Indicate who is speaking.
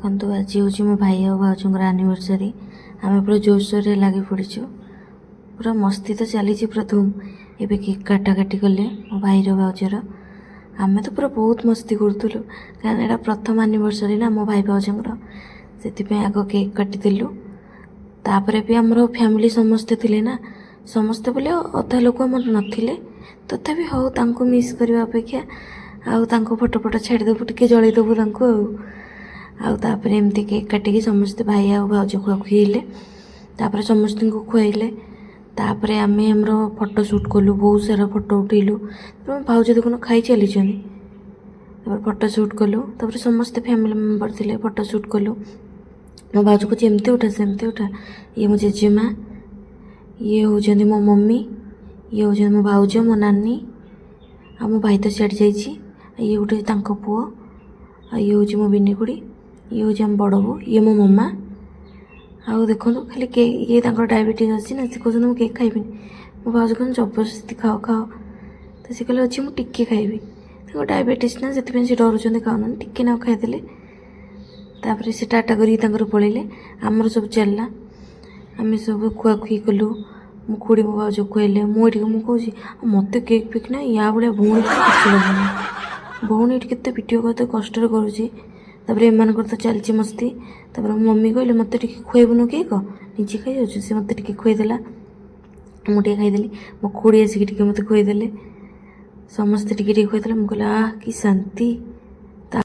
Speaker 1: ଦେଖନ୍ତୁ, ଆଜି ହେଉଛି ମୋ ଭାଇ ଆଉ ଭାଉଜଙ୍କର ଆନିଭର୍ସରୀ। ଆମେ ପୁରା ଜୋରସୋରରେ ଲାଗି ପଡ଼ିଛୁ। ପୁରା ମସ୍ତି ତ ଚାଲିଛି, ପୁରା ଧୁମ୍। ଏବେ କେକ୍ କାଟାକାଟି କଲେ ମୋ ଭାଇର ଭାଉଜର। ଆମେ ତ ପୁରା ବହୁତ ମସ୍ତି କରୁଥିଲୁ, କାରଣ ଏଇଟା ପ୍ରଥମ ଆନିଭର୍ସରୀ ନା ମୋ ଭାଇ ଭାଉଜଙ୍କର। ସେଥିପାଇଁ ଆଗ କେକ୍ କାଟିଦେଲୁ। ତାପରେ ବି ଆମର ଫ୍ୟାମିଲି ସମସ୍ତେ ଥିଲେ ନା। ସମସ୍ତେ ବୋଲେ ଅଧା ଲୋକ ଆମର ନଥିଲେ। ତଥାପି ହଉ, ତାଙ୍କୁ ମିସ୍ କରିବା ଅପେକ୍ଷା ଆଉ ତାଙ୍କ ଫଟୋ ଫଟୋ ଛାଡ଼ିଦେବୁ, ଟିକେ ଜଳେଇଦେବୁ ତାଙ୍କୁ। ଆଉ ତାପରେ ଏମିତି କେକ୍ କାଟିକି ସମସ୍ତେ ଭାଇ ଆଉ ଭାଉଜ ଖୁଆଖୁଇ ହେଲେ। ତାପରେ ସମସ୍ତଙ୍କୁ ଖୁଆଇଲେ। ତାପରେ ଆମେ ଆମର ଫଟୋ ସୁଟ୍ କଲୁ, ବହୁତ ସାରା ଫଟୋ ଉଠେଇଲୁ। ତାପରେ ମୋ ଭାଉଜ ଦେଖୁନ ଖାଇ ଚାଲିଛନ୍ତି। ତାପରେ ଫଟୋ ସୁଟ୍ କଲୁ। ତାପରେ ସମସ୍ତେ ଫ୍ୟାମିଲି ମେମ୍ବର ଥିଲେ, ଫଟୋ ସୁଟ୍ କଲୁ। ମୋ ଭାଉଜ କହୁଛି, "ଏମିତି ଉଠା, ସେମିତି ଉଠା।" ଇଏ ମୋ ଜେଜେମା, ଇଏ ହେଉଛନ୍ତି ମୋ ମମି, ଇଏ ହେଉଛନ୍ତି ମୋ ଭାଉଜ, ମୋ ନାନୀ ଆଉ ମୋ ଭାଇ ତ ସିଆଡ଼େ ଯାଇଛି। ଆଉ ଇଏ ଗୋଟେ ତାଙ୍କ ପୁଅ, ଆଉ ଇଏ ହେଉଛି ମୋ ବିନି ଖୁଡ଼ି, ଇଏ ହେଉଛି ଆମ ବଡ଼ ବୋଉ, ଇଏ ମୋ ମାମା। ଆଉ ଦେଖନ୍ତୁ ଖାଲି କେକ୍। ଇଏ ତାଙ୍କର ଡାଇବେଟିସ୍ ଅଛି ନା, ସେ କହୁଛନ୍ତି, "ମୁଁ କେକ୍ ଖାଇବିନି।" ମୋ ଭାଉଜ କହୁଛନ୍ତି, "ଜବରଦସ୍ତି ଖାଅ, ଖାଅ।" ତ ସେ କହିଲେ ଅଛି, "ମୁଁ ଟିକେ ଖାଇବି।" ତାଙ୍କ ଡାଇବେଟିସ୍ ନା, ସେଥିପାଇଁ ସେ ଡରୁଛନ୍ତି, ଖାଉନାହାନ୍ତି। ଟିକେ ନାକୁ ଖାଇଦେଲେ। ତାପରେ ସେ ଟାଟା କରିକି ତାଙ୍କର ପଳେଇଲେ। ଆମର ସବୁ ଚାଲିଲା, ଆମେ ସବୁ ଖୁଆଖୁଇ କଲୁ। ମୋ ଖୁଡ଼ି ମୋ ଭାଉଜକୁ ଖୁଆଇଲେ। ମୁଁ ଏଠିକି ମୁଁ କହୁଛି, ଆଉ ମୋତେ କେକ୍ ଫେକ୍ ନା, ୟା ଭଳିଆ ଭଉଣୀ ତ କିଛି ଲାଗୁନି। ଭଉଣୀ ଏଠି କେତେ ଭିଡ଼ିଓ କେତେ କଷ୍ଟରେ କରୁଛି। ତାପରେ ଏମାନଙ୍କର ତ ଚାଲିଛି ମସ୍ତି। ତାପରେ ମୋ ମମି କହିଲେ, "ମୋତେ ଟିକେ ଖୁଆଇବୁନୁ କେକ୍? ନିଜେ ଖାଇଯାଉଛୁ?" ସେ ମୋତେ ଟିକେ ଖୁଆଇଦେଲା, ମୁଁ ଟିକେ ଖାଇଦେଲି। ମୋ ଖୁଡ଼ି ଆସିକି ଟିକେ ମୋତେ ଖୁଆଇଦେଲେ। ସମସ୍ତେ ଟିକେ ଟିକେ ଖୁଆଇଦେଲେ। ମୁଁ କହିଲି, "ଆହ, କି ଶାନ୍ତି।"